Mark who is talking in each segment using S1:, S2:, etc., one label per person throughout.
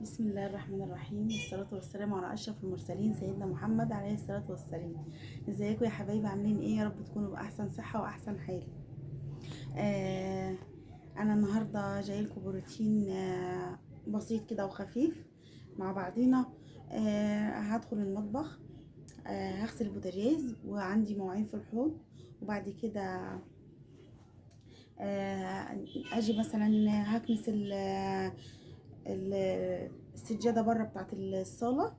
S1: بسم الله الرحمن الرحيم، والصلاة والسلام على أشرف المرسلين سيدنا محمد عليه الصلاة والسلام. ازيكم يا حبايبي؟ عاملين ايه؟ يا رب تكونوا بأحسن صحة وأحسن حال. أنا النهاردة جايلكم بروتين بسيط كده وخفيف مع بعضينا. هدخل المطبخ، هغسل البوتاجاز وعندي مواعين في الحوض، وبعد كده اجي مثلا هكنس السجادة بره بتاعت الصاله،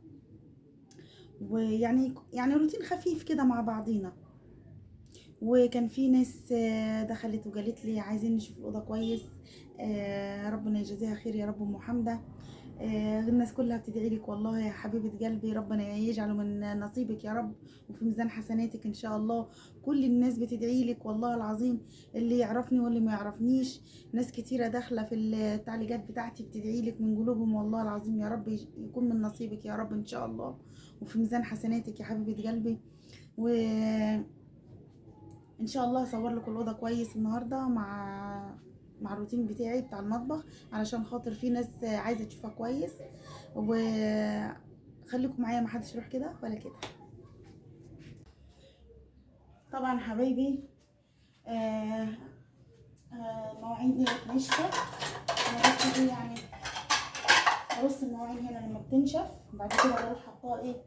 S1: ويعني روتين خفيف كده مع بعضينا. وكان في ناس دخلت وقالت لي عايزين نشوف الاوضة كويس، ربنا يجازيها خير يا رب. ام حمده، الناس كلها بتدعي لك والله يا حبيبه قلبي، ربنا يجعله من نصيبك يا رب وفي ميزان حسناتك ان شاء الله. كل الناس بتدعي لك والله العظيم، اللي يعرفني واللي ما يعرفنيش، ناس كتيرة داخله في التعليقات بتاعتي بتدعي لك من قلوبهم والله العظيم. يا رب يكون من نصيبك يا رب ان شاء الله وفي ميزان حسناتك يا حبيبه قلبي. و ان شاء الله هصور لكم الاوضة كويس النهارده مع الروتين بتاعي بتاع المطبخ، علشان خاطر في ناس عايزه تشوفها كويس. وخليكم معايا، ما حدش يروح كده ولا كده. طبعا حبايبي المواعين دي ناشفة، انا بس دي يعني ارص المواعين هنا لما بتنشف، بعد كده بروح حطاها ايه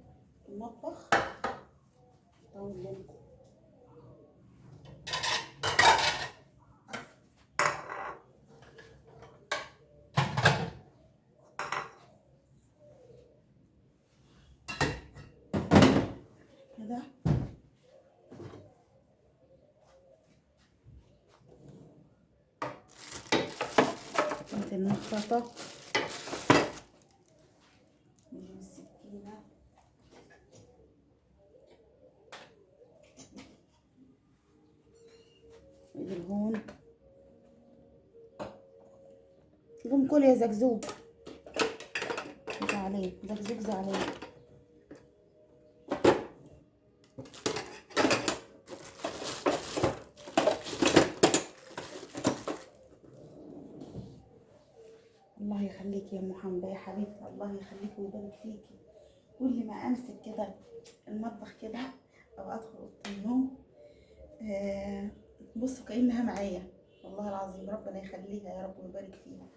S1: في المطبخ. طول بالكم. كده المخرطة، نجيب السكينة، الهون. قوم كل يا زقزوق، زعلان زقزوق زعلان. الله يخليك يا ام حمده يا حبيبتي، الله يخليك ويبارك فيكي. كل ما امسك كده المطبخ كده او ادخل اوضة النوم بصوا كانها معايا والله العظيم. ربنا يخليها يا رب ويبارك فيها،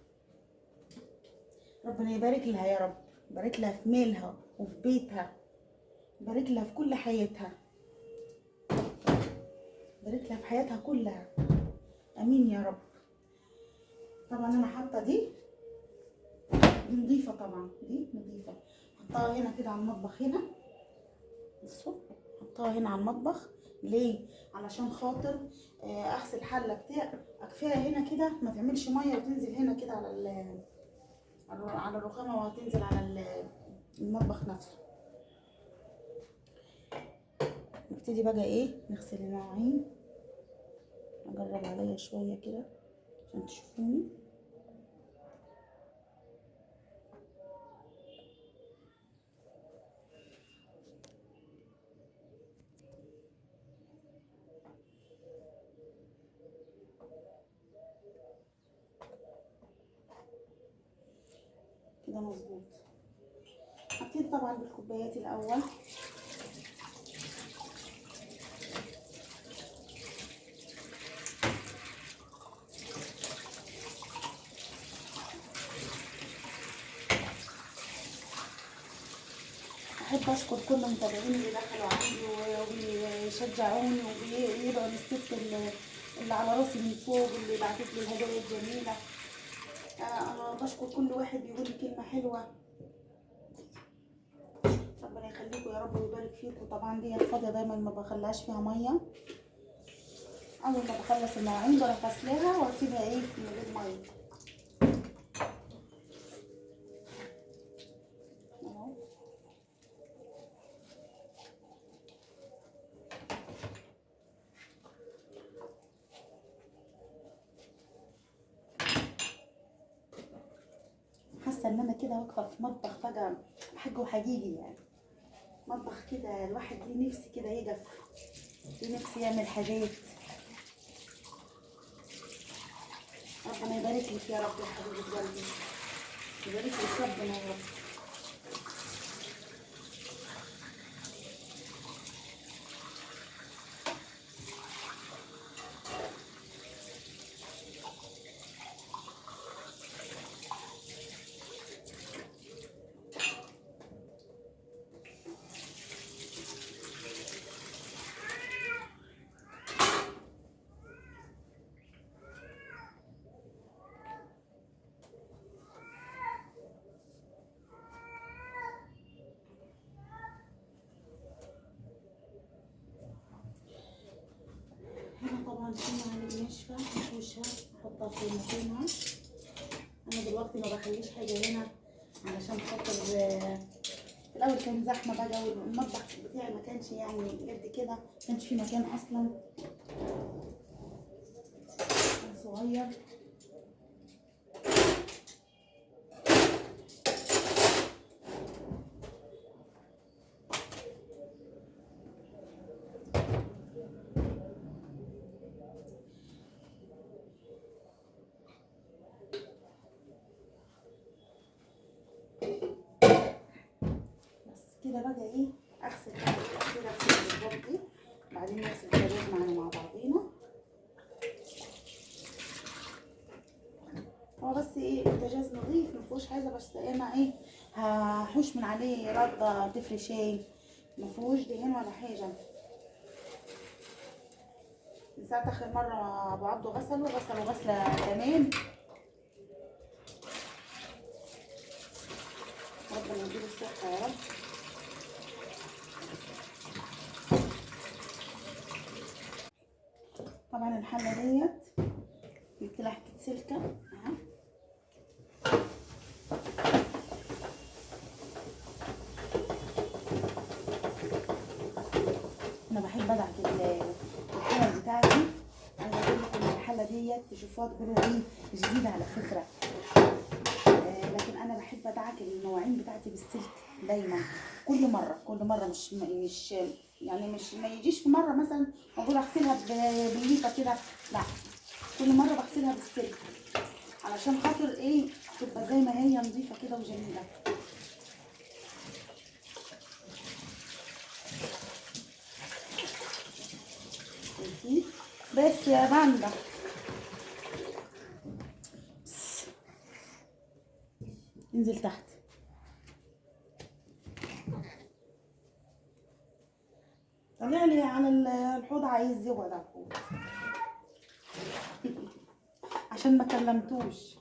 S1: ربنا يبارك لها يا رب، يبارك لها في مالها وفي بيتها، يبارك لها في كل حياتها، يبارك لها في حياتها كلها، امين يا رب. طبعا انا حاطه دي نظيفة، طبعا دي نظيفة، حطها هنا كده على المطبخ هنا. بصوا حطها هنا على المطبخ ليه؟ علشان خاطر اغسل حله بتاع اكفيها هنا كده، ما تعملش مية وتنزل هنا كده على الرخامه، وهتنزل على المطبخ نفسه. نبتدي بقى ايه نغسل المواعين. اجرب عليا شوية كده عشان تشوفوني. كده مظبوط. هبتدي طبعا بالكوبايات الاول. احب اشكر كل متابعيني اللي دخلوا عندي وبيشجعوني وبيدعوا للست اللي على راسي من فوق، اللي بعتت لي الهدايا الجميلة. انا بشكر كل واحد بيقول لي كلمة حلوة، ربنا يخليكم يا رب ويبارك فيكم. طبعا دي الفاضيه دايما ما بخليهاش فيها مية، اول ما بخلص المواعين بروح غسلاها واسيبها ايه من غير مية. اهو حاسه ان انا كده واقفة في مطبخ بقى حاجة وحقيقي، يعني مطبخ كده الواحد ليه نفسي كده يقف، ليه نفسي يعمل حاجات. ربنا يبارك لك يا رب يا حبيبه قلبي. يبارك لك ربنا يا رب. طبعا في معالق ناشفة هحوشها احطها في مكانها. انا دلوقتي ما بخليش حاجة هنا علشان خاطر في الاول كان زحمة بقى، والمطبخ بتاعي ما كانش يعني قد كده، ما كانش في مكان اصلا، كان صغير. كده بقى ايه، اغسل كده، اغسل البوب دي، بعدين نغسل البوتاجاز معانا مع بعضينا. هو بس ايه، البوتاجاز نظيف مفيهوش حاجة، بس انا ايه هحوش من عليه رده تفرشاي، مفيهوش دهان ولا حاجة. من ساعة اخر مرة ابو عبده غسله غسله تمام، ربنا يديله الصحة يا رب. طبعا الحلة ديت جبت لها حتة سلكه اهي، انا بحب ادعك الحلة بتاعتي. عايزه اقول لكم ان الحلة ديت تشوفوها تقولوا ايه جديدة على فكرة، لكن انا بحب ادعك المواعين بتاعتي بالسلك دايما، كل مرة مش يعني مش ما يجيش في مرة مثلا اقول اغسلها بالليفه كده، لا، كل مرة بغسلها بالسلك علشان خاطر ايه، تبقى زي ما هي نظيفة كده وجميلة. بس يا باندا، انزل تحت. طلع لي على الحوض، عايز يقعد على الحوض عشان ما كلمتوش.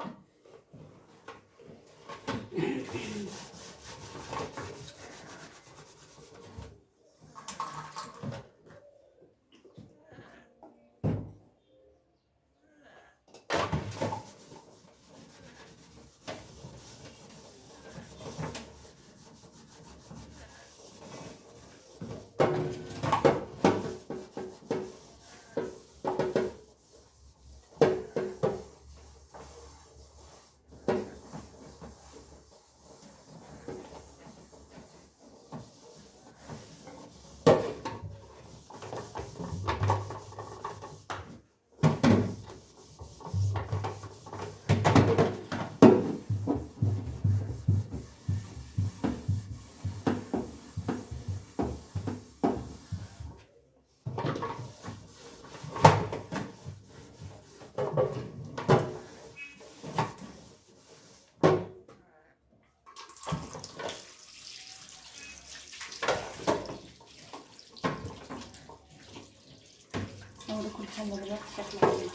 S1: اوريكم الحلة دلوقتي شكلها ايه.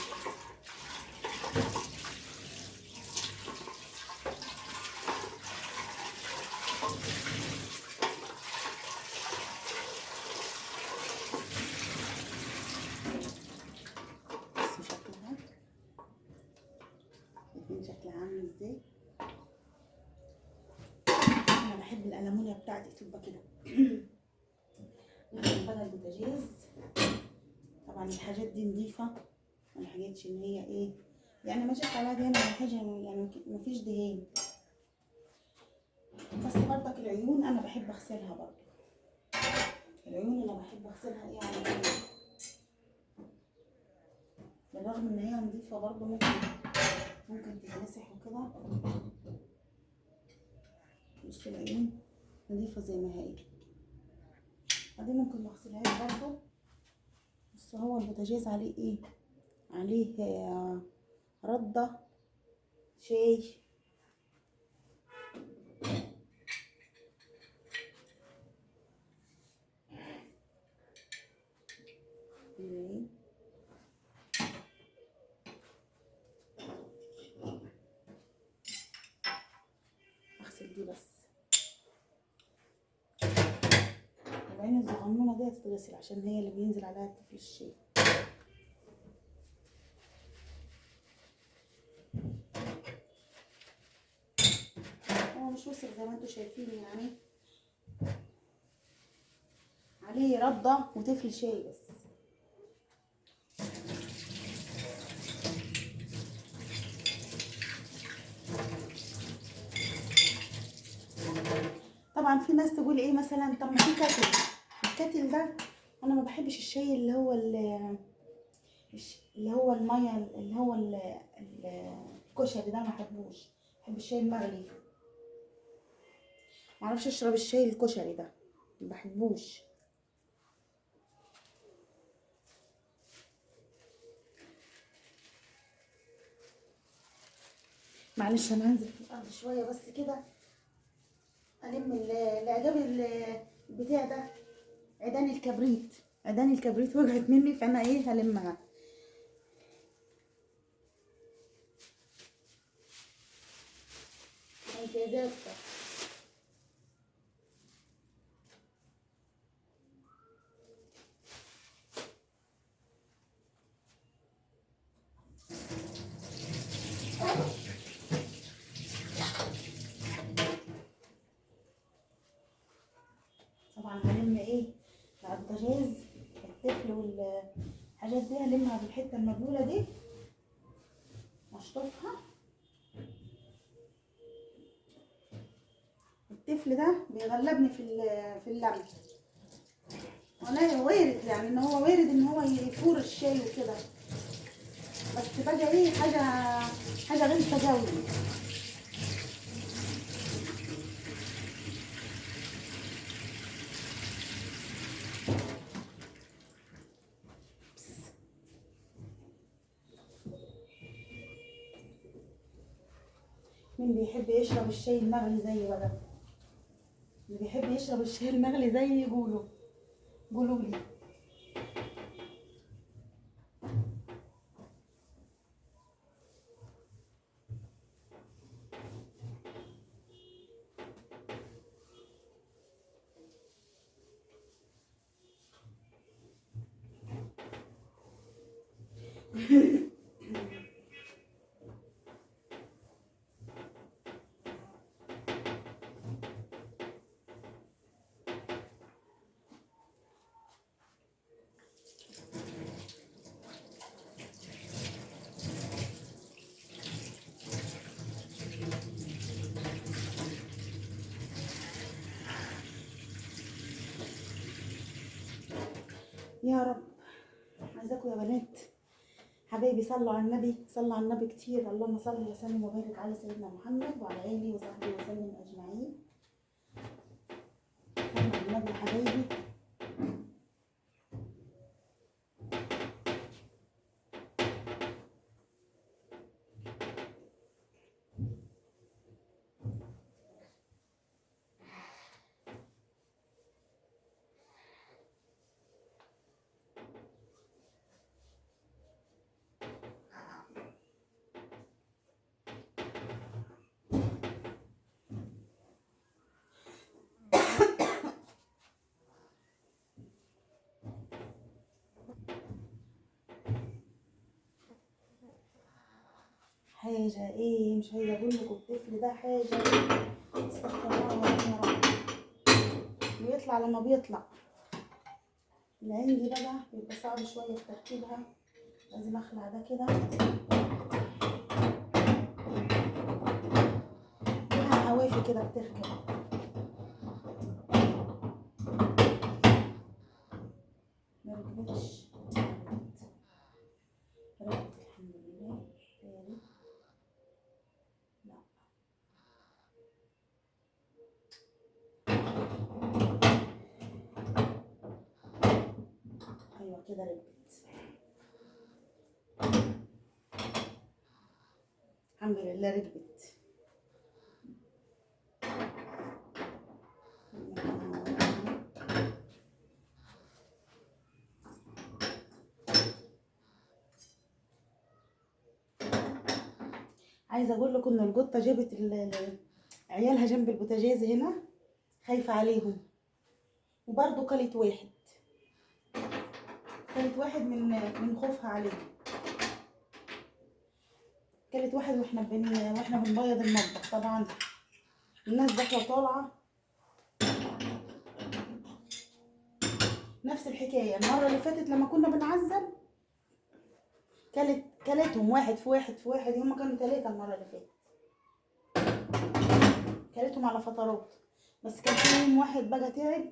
S1: بصوا شكلها، شايفين شكلها عامل ازاي؟ انا بحب الالمونيا بتاعتي تبقى كده. نغسل بقى البوتاجاز. طبعا الحاجات دي نظيفة، ما لحقتش ان هي ايه يعني، ما جت عليها دهان ولا حاجة، يعني مفيش دهان، بس برضك العيون انا بحب اغسلها برضه. العيون انا بحب اغسلها ايه على طول، بالرغم ان هي نظيفة برضه ممكن تتمسح وكده. بصوا العيون نظيفة زي ما هي. دي ممكن ما اغسلهاش برضو. بس هو البوتاجاز عليه ايه؟ عليه رده شاي. اغسل دي بس. العين الصغنونه دي هتتغسل عشان هي اللي بينزل عليها الطفل الشاي. هو مش وسخ زي ما انتوا شايفين يعني، عليه رده وتفل شاي بس. طبعا في ناس تقول ايه مثلا، طب ما في كاتل. الكاتل ده انا ما بحبش الشاي اللي هو اللي هو المية، اللي هو الكشري ده ما بحبوش. بحب الشاي المغلي، ما اعرفش اشرب الشاي الكشري ده، ما بحبوش. معلش انا هنزل في الارض شوية بس كده الم الاعجاب البتاع ده. عيدان الكبريت، عيدان الكبريت وجعت مني، فانا ايه هلمها. امتيازات. طبعا هلم ايه مع البوتاجاز الطفل والحاجات دي، هلمها بالحتة المبلوله دي واشطفها. الطفل ده بيغلبني في اللم، وانا وارد يعني ان هو وارد ان هو يفور الشاي وكده، بس بقى ايه حاجة غلسه قوي. مين بيحب يشرب الشاي المغلي زي بقى؟ اللي بيحب يشرب الشاي المغلي زي قولوا قولوا لي. يا رب عايزاكم يا بنات حبايبي صلوا على النبي، صلوا على النبي كتير. اللهم صل وسلم وبارك على سيدنا محمد وعلى اله وصحبه وسلم اجمعين. صلوا على النبي حبايبي. حاجة ايه مش عايزة اقول لكم، الطفل ده حاجة استغفر الله العظيم يا رب. بيطلع لما بيطلع العين دي بقى بيبقى صعب شوية في تركيبها، لازم اخلع ده كده. ليها عوافي كده بتركب. ما ركبتش، ركبت الحمد لله. تاني لا، ايوه كده ركبت، الحمد لله ركبت. عايزه اقول لكم ان القطة جابت عيالها جنب البوتاجاز هنا، خايفة عليهم، وبرده كلت واحد، كلت واحد من خوفها عليهم، كلت واحد واحنا بنبيض المطبخ. طبعا الناس داخله طالعه نفس الحكاية. المرة اللي فاتت لما كنا بنعزل كلتهم واحد في واحد في واحد، هما كانوا 3 المرة اللي فاتت، كلتهم على فترات، بس كان فيهم واحد بقى تعب،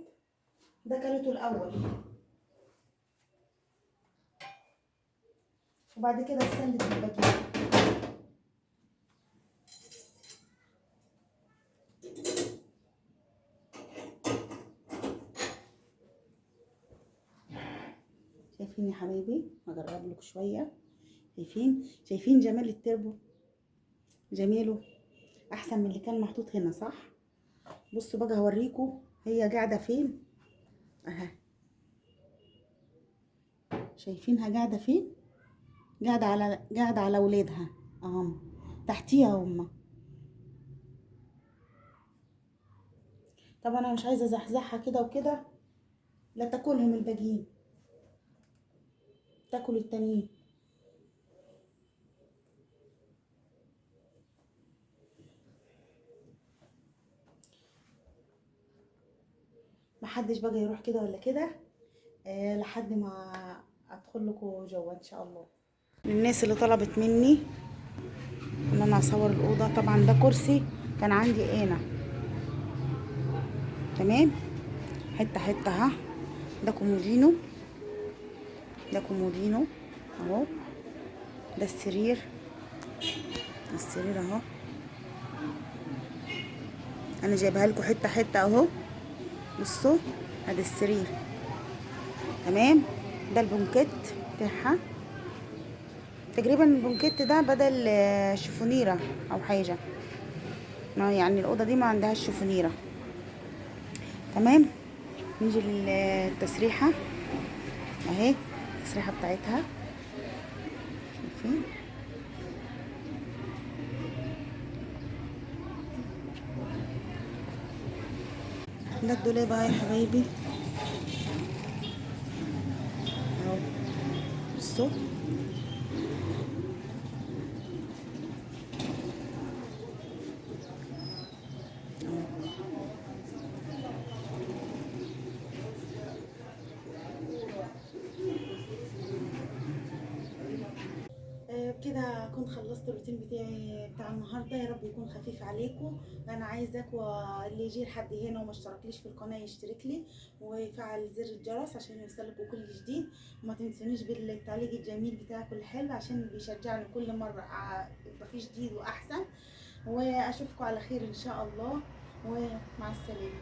S1: ده كلته الاول، وبعد كده استندت الباقي. شايفين يا حبايبي؟ هجرب لكم شوية. شايفين جمال التربو، جماله احسن من اللي كان محطوط هنا، صح؟ بصوا بقى هوريكم هي قاعدة فين. اهي شايفينها قاعدة فين؟ قاعدة على اولادها اهم، تحتيها هم. طبعا انا مش عايزه ازحزحها كده وكده، لا تاكلهم الباقيين، تاكل التانيين. محدش بقى يروح كده ولا كده لحد ما ادخل لكم جوه ان شاء الله. للناس اللي طلبت مني ان انا اصور الاوضة، طبعا ده كرسي كان عندي انا، تمام، حتة حتة ها. ده كومودينو، ده كومودينو اهو، ده السرير، السرير اهو، انا جايبها لكم حتة حتة اهو. بصوا ادي السرير، تمام. ده البونكيت بتاعها تقريبا، البونكيت ده بدل شفونيره او حاجة، ما يعني الاوضة دي ما عندهاش شفونيره، تمام. نيجي للتسريحه اهي، التسريحه بتاعتها شايفين؟ ده الدولاب اهي يا حبايبي اهو، بصوا بكده اكون خلصت الروتين بتاعي بتاع النهارده. يا رب يكون خفيف عليكم. انا عايزاكم اللي يجي لحد هنا وما اشتركليش في القناة يشترك لي ويفعل زر الجرس عشان يوصلكم كل جديد، وما تنسونيش بالتعليق الجميل بتاعكم الحلو عشان بيشجعني كل مرة يبقى في جديد واحسن. واشوفكم على خير ان شاء الله، ومع السلامة.